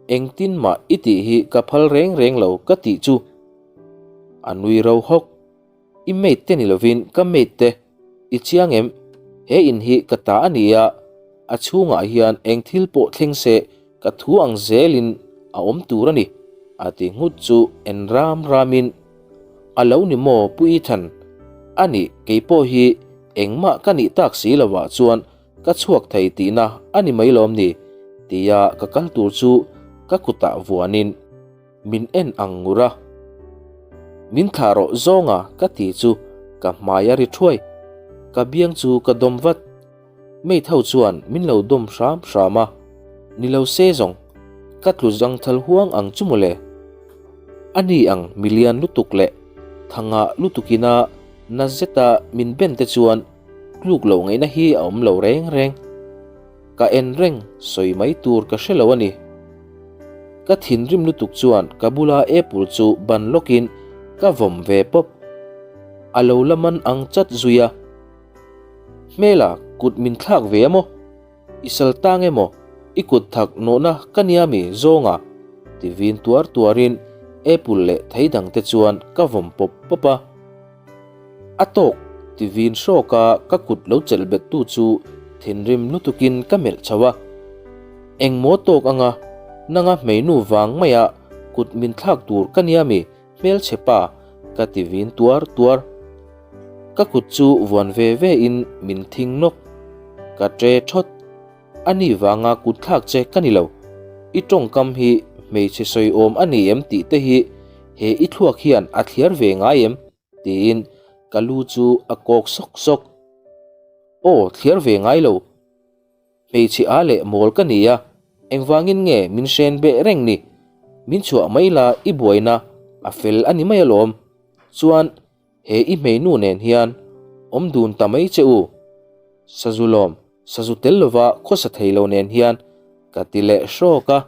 engtin mah i tih hi ka phal reng reng lo ka tih chu. A nui ro hawk. I mate te ni lovin ka mate te i chiang em? He in hi ka ta a ni a, a chhungah hian eng thil pawh thleng se Ka thu ang zelin a awm tur a ni, a ti nghut chu en ram ramin, A lo ni maw Pu Ethan? A nih, kei pawh hi engmah ka nih tak si lovah chuan ka chhuak thei tihna a ni mai lawm ni? tia ka kal tur chu ka kutah vuanin min en ang ngur a. Min thlah rawh zawnga ka ti chu ka hmai a ri thuai, ka biang chu ka dawm vat. Mate ho chuan min lo dawm hram hram a, ni lo se zawng, ka tlu zang thal huang ang chu mawle. A ni ang milian lutuk leh thangah lutukina na zeta min ben te chuan tluk loh ngaihna hi a awm lo reng reng. Ka en reng sawi mai tur ka hre lo a ni. Ka thinrim lutuk chuan ka bula apple chu ban lawkin ka vawm ve pawp. A lo la man ang chat zui a. Hmela kut min thlak ve a maw? I sal tang emaw i kut thak nawhna ka nia mi zawnga? Ti vin tuar tuarin apple leh thei dang te chuan ka vawm pawp pawp a. A tawk ti vin hrawk a ka kut lo chelh bet tu chu thinrim lutukin ka melh chho a. Engmaw tawk anga nanga hmeinu vang maia kut min thlak tur ka nia mi? Hmelchhe pa, ka ti vin tuar tuar. Ka kut chu vuan ve ve in min thing nawk. Ka tre thawt. A ni vanga kut thlak che ka ni lo. I tawngkam hi hmeichhe sawi awm a ni em tih te hi he i thluak hian a thliar ve ngai em? tiin ka lu chu a kawk sawk sawk. Aw, thliar ve ngai lo. Hmeichhe a leh mawl ka ni a, engvangin nge min hren beh reng ni? Min chhuah mai la i buaina a fel a ni mai alawm. Chuan he i hmeinu nen hian awm dun ta mai che u. Sazu lawm, sazu tel lova khawsa thei lo nen hian ka ti leh hrawk a.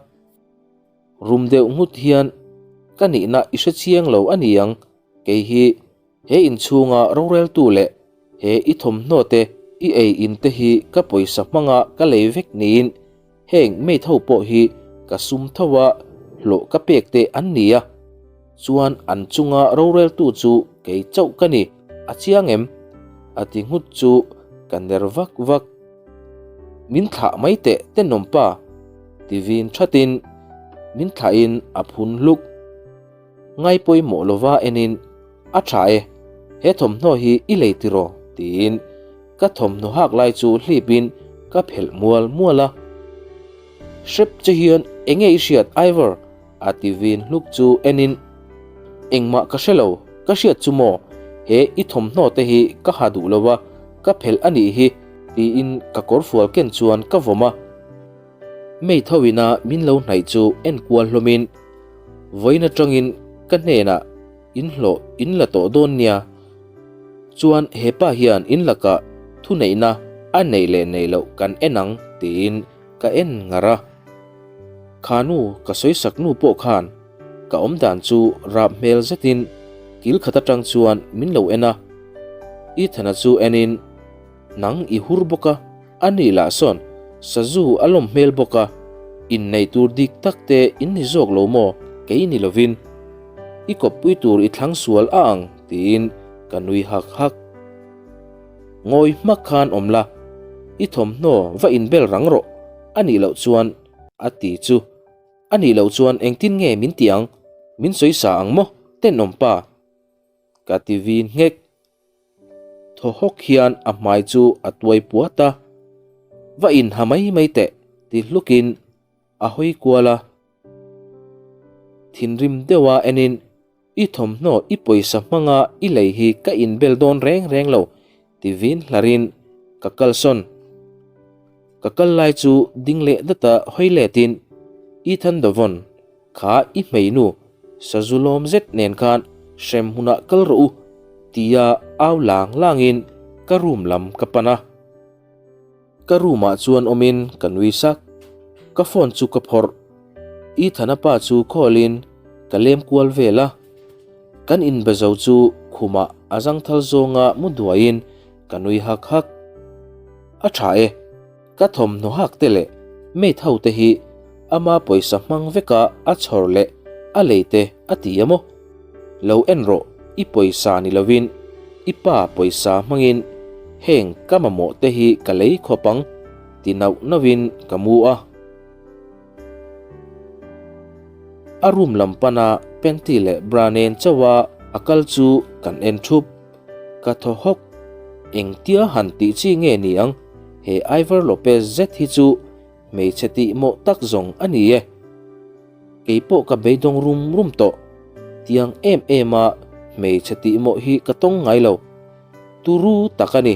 Rum deuh nghut hian ka nihna i hre chiang lo a ni ang, kei hi He inchhunga roreltu leh he i thawmhnaw te, i ei in te hi ka pawisa hmanga ka lei vek niin heng maid ho pawh hi ka sum tho a hlawh ka pek te an ni a, chuan an chunga roreltu chu kei chauh ka ni, a chiang em? A ti nghut chu ka ner vak vak. Min thlah mai teh tenawm pa, ti vin thatin min thlahin a phun hluk. Ngai pawimawh lova enin, A tha e, he thawmhnaw hi i lei tiraw? tiin ka thawmhnaw hak lai chu hlipin ka phelh mual mual a. Hrep che hian enge i hriat Ivor? a ti vin hluk chu enin, Engmah ka hre lo, ka hriat chu maw, he i thawmhnaw te hi ka ha duh lo a, ka phelh a nih hi, tiin ka kawrfual ken chuan ka vawm a. Mei tho ina min lo hnaih chu en kual hlawmin, Vawiin atangin ka hnenah in hlawh in la tawh dawn nia. Chuan hepa hian in lakah thuneihna a neih leh neih loh kan en ang tiin ka en ngar a. Kha nu ka sawisak nu pawh khan. Ka awm dan chu rap hmel zetin kil khat atang chuan min lo en a. Ethana chu enin, Nang i hur bawk a, a ni lah sawn sazu a lawm hmel bawk a, innei tur dik tak te in ni zawk lo maw kei ni lovin i kawppui tur i thlang sual a ang tiin ka nui hak hak. Ngawi hmak khan awm la, i thawmhnaw va inbel rang rawh a nih loh chuan a ti chu. A nih loh chuan engtin nge min ti ang? Min sawi sa ang maw? Tenawm pa! Ka ti vin nghek. Thaw hawk hian a hmai chu a tuai puat a. Va inha mai mai teh ti hlukin a hawi kual a. Thinrim deuha enin I thawmhnaw i pawisa hmanga i lei hi ka inbel dawn reng reng lo ti vin hlarin ka kalsawn. Ka kal lai chu ding leh data hawi letin Ethan Dovon kha i hmeinu sazu lawm zet nen khan hrem hunah kal rawh u tia au lang langin ka room lam ka pan a. Ka room ah chuan awmin ka nui sak. Ka phone chu ka phawrh. Ethana pa chu call in ka lem kual vel a. Kan inbe zo chu khumah a zangthal zawnga mu duaiin ka nui hak hak. A tha e, ka thawmhnaw hak te leh maid ho te hi ama pawisa hmang veka a chhawr leh a lei te a ti a maw? Lo en rawh, i pawisa ni lovin i pa pawisa hmangin heng ka mamawh te hi ka lei khawp ang ti nauh nauhin ka mu a. A room lam pana panty leh bra nen chauha a kal chu kan en thup. Ka thaw hawk. Engtia han tih chi nge ni ang? He Ivor Lopez zet hi chu Hmeichhe tih mawh tak zawng a ni e. Kei pawh ka beidawng rum rum tawh. Tiang em em a hmeichhe tih mawh hi ka tawng ngai lo. Turu tak a ni.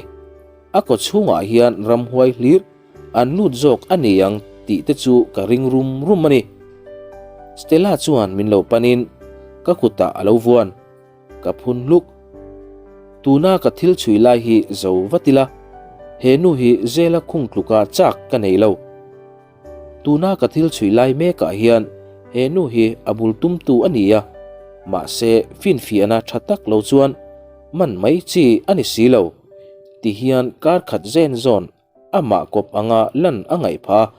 A kaw chhungah hian ramhuai hlir an lut zawk a ni ang tih te chu ka ring rum rum a ni. Stella chuan min lo panin ka kutah a lo vuan. Ka phun hluk. Tuna ka thil chhui lai hi zo vat ila, he nu hi zela khung tluka chak ka nei lo. Tuna ka thil chhui lai mekah hian he nu hi a bul tumtu a ni a, mahse finfiahna tha tak lo chuan man mai chi a ni si lo. Tihian kar khat zen zawn amah kawp anga lan a ngaih phah a,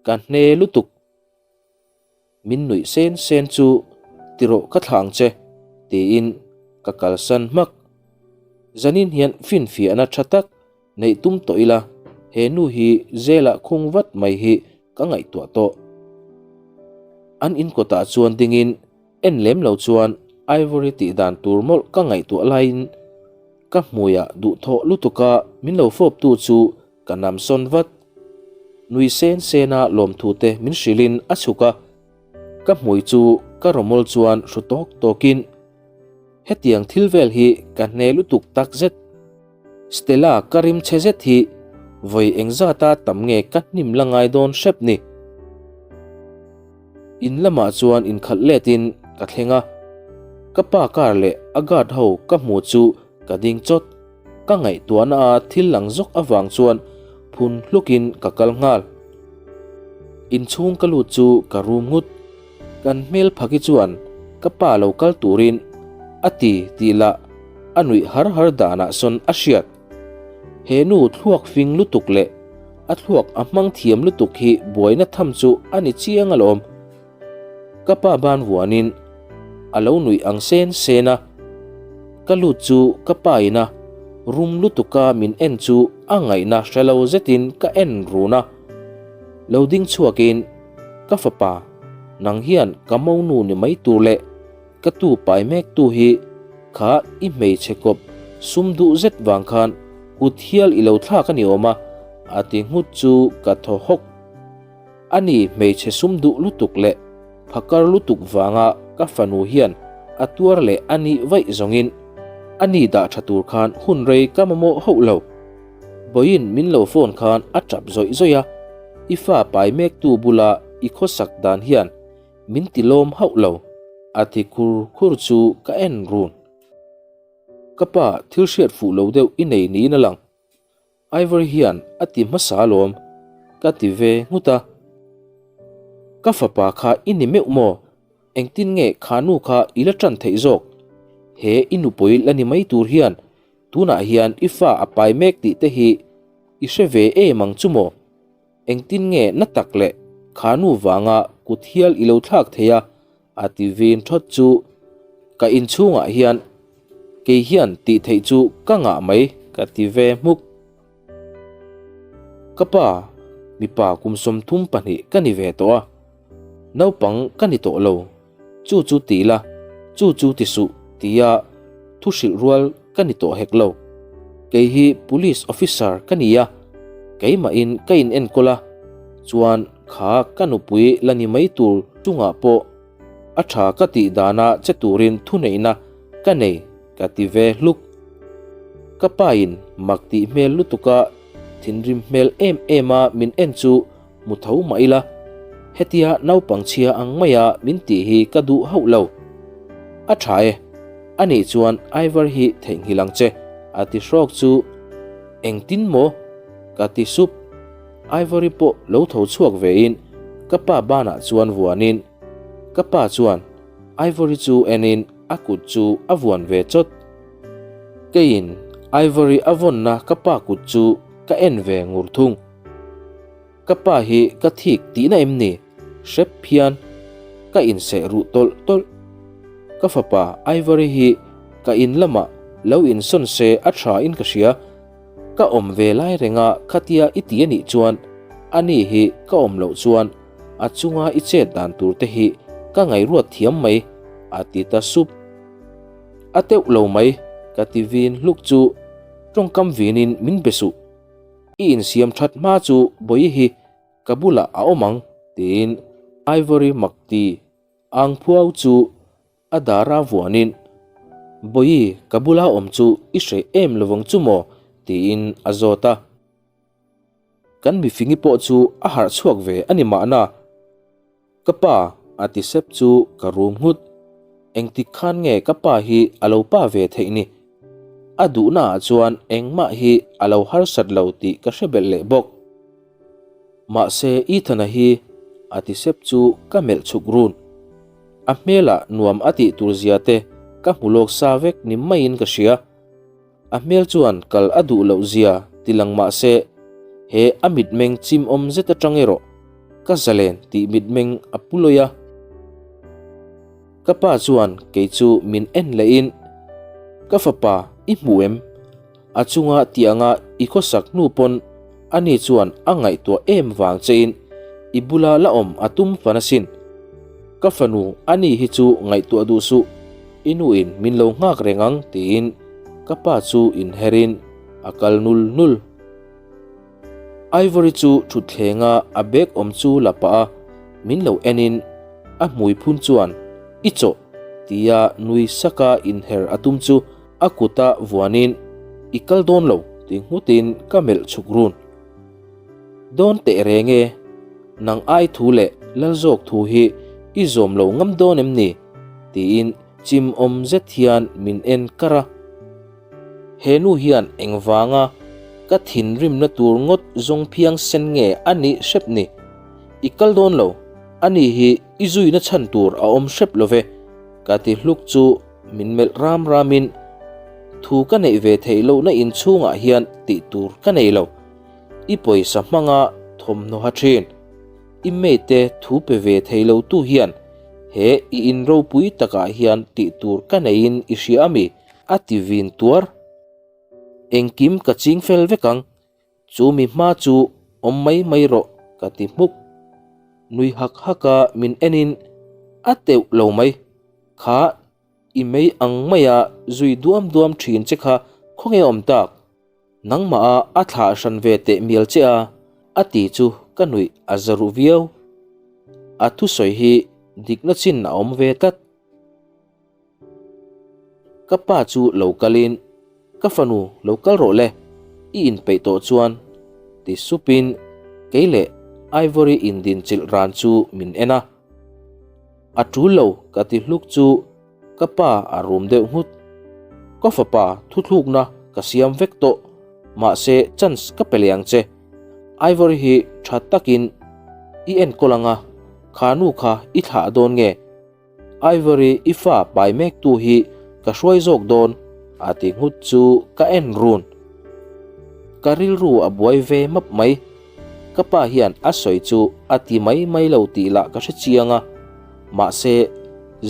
ka hne lutuk. Min nuih sen sen chu tirawh ka thlang che tiin ka kalsan hmak. Zanin hian finfiahna tha tak neih tum tawh ila he nu hi zelah khung vat mai hi ka ngaihtuah tawh. An in kawtah chuan dingin en lem lo chuan Ivory tih dan tur mawlh ka ngaihtuah laiin ka hmuiah duhthawh lutuka min lo fawptu chu Ka nam sawn vat. Nui sen sena lawmthu te min hrilhin a chhuk a, ka hmui chu ka rawmawl chuan hru tawk tawkin, Hetiang thil vel hi ka hne lutuk tak zet. Stella ka rim chhe zet hi vawi engzata tam nge ka hnim la ngai dawn hrep ni. In lamah chuan inkhalh letin ka thleng a, ka pa car leh a guard ho ka hmu chu ka ding chawt. Ka ngaihtuahna a thil lang zawk avang chuan phun hlukin ka kal nghal. Inchhung ka lut chu ka rum ngut. Kan hmel phaki chuan ka pa lo kal turin a ti tih lah a nuih har har danah sawn a hriat. He nu thluak fing lutuk leh a thluak a hmang thiam lutuk hi buaina tham chu a ni chiang alawm. Ka pa ban vuanin a lo nuih ang sen sen a, ka lut chu ka pa ina rum lutuka min en chu a ngaihna hre lo zetin ka en run a. Lo ding chhuakin, Ka fapa, nang hian ka monu ni mai tur leh ka tu pai mek tu hi kha i hmeichhe kawp sum duh zet vang khan kut hial i lo thlak a ni awm a, a ti nghut chu ka thaw hawk. A ni hmeichhe sum duh lutuk leh phakar lutuk vanga ka fanu hian a tuar leh a nih vaih zawngin a ni dah tha tur khan hun rei ka mamawh hauh lo. Vawiin min lo phone khan a tap zawih zawih a, i fa pai mektu bula i khawsak dan hian min ti lawm hauh lo, a ti khur khur chu ka en run. Ka pa thil hriat fuh lo deuh i nei niin a lang. Ivory hian a ti hmasa alawm, ka ti ve nghut a. Ka fapa kha i ni meuh maw? Engtin nge kha nu kha i la ṭan theih zawk? He i nupui la ni mai tur hian tunah hian i fa a pai mek tih te hi i hre ve em ang chu maw? Engtin nge na tak leh kha nu vanga kut hial i lo thlak thei a? A ti vin thawt chu ka inchhungah hian kei hian tih theih chu ka ngah mai ka ti ve hmuk. Ka pa, mipa kum 32 ka ni ve tawh a, naupang ka ni tawh lo, chu chu ti la, chu chu ti suh tia thu hrilh rual ka ni tawh hek lo. Kei hi police officer ka ni a, keimahin ka in enkawl a, chuan kha ka nupui la ni mai tur chungah pawh a tha ka tih dana che turin thuneihna ka nei ka ti ve hluk. Ka pa in mak tih hmel lutuka thinrim hmel em em a min en chu hmu tho mah ila, hetia naupang chhia ang maia min tih hi ka duh hauh lo. A tha e, anih chuan Ivar hi theihnghilh ang che a ti hrawk chu engtin maw? ka ti sup. Ivory pawh lo tho chhuak vein ka pa banah chuan vuanin ka pa chuan Ivory chu enin a kut chu a vuan ve chawt. Keiin Ivory a vawnna ka pa kut chu ka en ve ngur thung. Ka pa hi ka thik tihna em ni? Hrep hian ka inseh ruh tawlh tawlh. Ka fapa Ivory hi ka in lamah lo insawn se a tha in ka hria. Ka awm ve lai renga khatia i ti a nih chuan ani hi ka awm loh chuan a chunga i chet dan tur te hi ka ngaihruat thiam mai a ti ta sup. A teuh lo mai ka ti vin hluk chu tawngkam vinin min be suh. I insiam that hma chu Bawihi hi ka bulah a awm ang tiin Ivory mak ti ang phuau chu A dara vuanin, Bawihi, ka bula awm chu i hreh em lovang chu maw? tiin a zawt a. Kan mifingi pawh chu a harh chhuak ve a ni mahna. Ka pa, a ti sep chu ka rum nghut. Engtik khan nge ka pa hi a lo pa ve theih ni? A duhnaah chuan engmah hi a lo harsat lo tih ka hre belh leh bawk. Mahse Ethana hi a ti sep chu ka melh chhuk run. A hmelah nuam a tih tur zia te ka hmu lawk sa vek ni maiin ka hria. A hmel chuan kal a duh loh zia ti lang mah se he a mitmeng chim awm zet atang erawh ka zalen tih mitmeng a pu lawi a. Ka pa chuan kei chu min en lehin, Ka fapa, i hmu em? A chunga tianga i khawsak hnu pawn ani chuan a ngaihtuah em vang chein i bula la awm a tum fan asin. Ka fanu ani hi chu ngaihtuah duh suh, i nuin min lo nghak reng ang tiin ka pa chu inherin a kal nul nul. Ivory chu thutthleng a a bag awm chu la pah a, min lo en in a hmui phun chuan i chawh tia nui saka inher a tum chu a kuta vuan in i kal dawn lo ti nghut in ka melh chhuk run. Dawn teh reng e, nang ai thu leh lal zawk thu hi i zawm lo ngam dawn em ni? tiin chim awm zet hian min en kar a. He nu hian engvanga ka thinrimna tur ngawt zawng phiang sen nge a nih hrep ni? I kal dawn lo, ani hi i zuina chhan tur a awm hrep lo ve, ka ti hluk chu min melh ram ramin thu ka neih ve theih lohna inchhungah hian tih tur ka nei lo. I pawisa hmanga thawmhnaw ha thin, i mate thu pe ve thei lo tu hian he i inropui takah hian tih tur ka neiin i hria ami? A ti vin tuar. Engkim ka ching fel vek ang, chu mi hma chu awm mai mai rawh ka ti hmuk. Nui hak hak a min en in a teuh lo mai. Kha i mei ang maia zui duam duam thin che kha khawnge awm tak? Nangmah a a thlah hran ve teh mial che a, a ti chu ka nuih a za ruh viau. A thusawi hi dikna chin a awm ve tlat. Ka pa chu lo kalin, Ka fanu lo kal rawh le, i inpeih tawh chuan ti supin kei leh Ivory indin chilh ran chu min en a. A tul lo ka ti hluk chu ka pa a rum deuh nghut. Ka fapa thuthlukna ka siam vek tawh, mahse chance ka pe leh ang che. Ivory hi tha takin i enkawl ang a, kha nu kha i thlah dawn nge? Ivory i fa pai mek tu hi ka hruai zawk dawn a ti nghut chu ka en run. Ka rilru a buai ve map mai. Ka pa hian a sawi chu a ti mai mai lo tih lah ka hre chiang a, mahse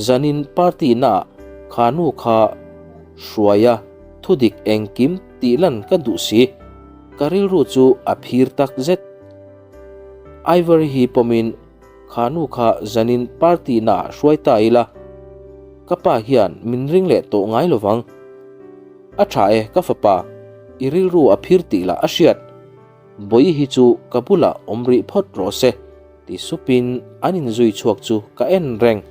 zanin party naah kha nu kha hruai a thudik engkim tih lan ka duh si. Ka rilru chu a phir tak zet. Ivory hi pawmin Kha nu kha zanin party naah hruai ta ila, ka pa hian min ring leh tawh ngai lovang. A tha e ka fapa, i rilru a phir tih lah a hriat. Bawihi hi chu ka bulah awm rih phawt rawh se, ti supin an inzui chhuak chu ka en reng.